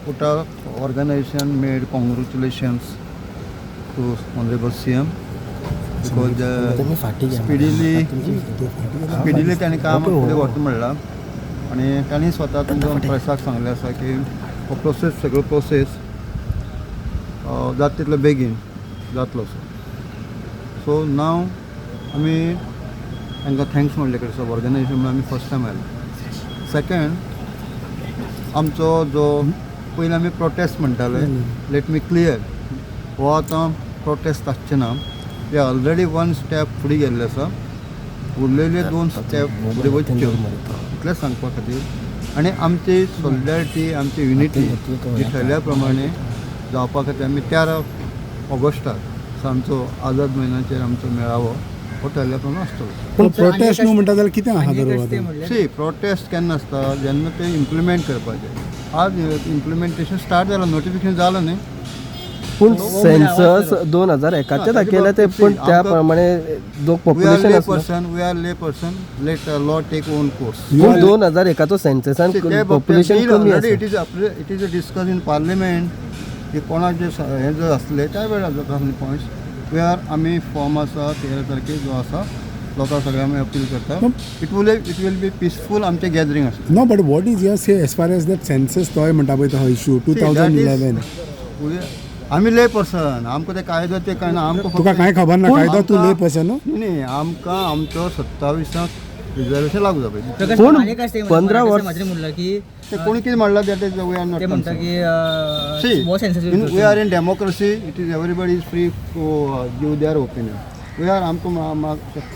UTA organization made congratulations to Honorable CM because speedily ताणें काम फुडें व्हरता म्हणलां आनी तांणी स्वता तुमकां प्रेसाक सांगलें आसा की हो प्रोसेस, सगळो प्रोसेस जाता तितलो बेगीन जातलो. सो सो नाव आमी तांकां thanks म्हणले कडेन सब ऑर्गनायझेशन म्हणून आमी फर्स्ट टायम आयले. सेकंड, आमचो जो पयलीं आमी प्रोटेस्ट म्हणटाले, let me clear, हो आतां प्रोटेस्ट आसचे ना. ते ऑलरेडी वन स्टेप फुडें गेल्ले आसा. उरलेले दोन स्टेप फुडें वचच्यो इतलेंच सांगपा खातीर आनी आमची सॉलिडारिटी, आमची युनिटी जी ठरल्या प्रमाणे जावपा खातीर आमी 13 ऑगस्टाक सांजचो आझाद मैदानाचेर आमचो मेळावो हो ठरल्या प्रमाणे आसतलो. पूण प्रोटेस्ट न्हू म्हणटा जाल्यार कितें आहा तर आतां? सी, प्रोटेस्ट केन्ना आसता? जेन्ना ते इम्प्लिमेंट करपाचें. आज इम्प्लिमेंटेशन स्टार्ट जालां, नोटिफिकेशन जालां न्ही. पूण सेन्सस 2001चे दाखयलें ते, पूण त्या प्रमाणे जो we are population ले आसलो person, we are lay person, let law take own course. पूण 2001चो सेन्ससान पॉप्युलेशन कमी ऑलरेडी आसा. It is discuss in parliament की कोणाचे हे जर आसले त्या वेळार जाता पॉयंट्स. We are आमी फॉर्म आसा, 13 तारखेर जो आसा, लोकां सगळ्यांक आमी अपील करता, it will be peaceful आमचें गॅदरींग आसता. No, but what is your say as far as that census तोय म्हणटा पळय तो इशू 2011? आमी ले पर्सन, आमकां ते कायदो ते कांय ना आमकां. तुका कांय खबर ना कायदो? तूं ले पर्सन न्हू. न्ही न्ही, आमकां आमचो 27आंक रिजर्वेशन लागू जावपाक. पूण 15 वर्स मात्र म्हणलं की ते कोणी कितें म्हणलां, that is we are not ते म्हणटा की See, हो census we are in democracy. It is everybody is free to give their opinion. We are आमकां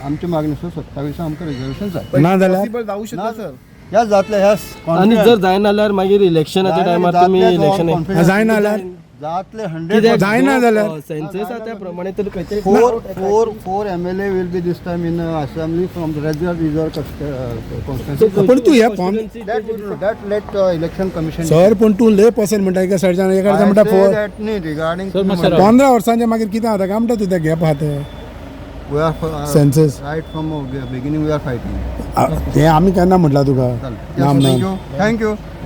आमची मागणी आसा, 27 आमकां रिजर्वेशन जाय. ना जाल्यार? जाऊ ना सर, ह्या जातले ह्या. आनी जर जायना जाल्यार मागीर इलेक्शनाच्या टायमार तुमी इलेक्शन जायना जाल्यार? जातले 100. जायना जाल्यार? सेन्सस त्या प्रमाणे तर खंय तरी Four MLA will be this time in assembly from the reserve constituency. पण तूं हे form That let election commission. Sir, पूण तूं ले पर्सन म्हणटा एका सायडच्यान, एका सायडच्यान म्हणटा फोर. That न्ही रिगार्डिंग 15 वर्सांचे मागीर कितें जाता काय म्हणटा तूं ते गॅप आहा ते we are census. Right from beginning we are fighting. हें आमी केन्ना म्हटलां तुका? नाम नाम. Thank you, thank you.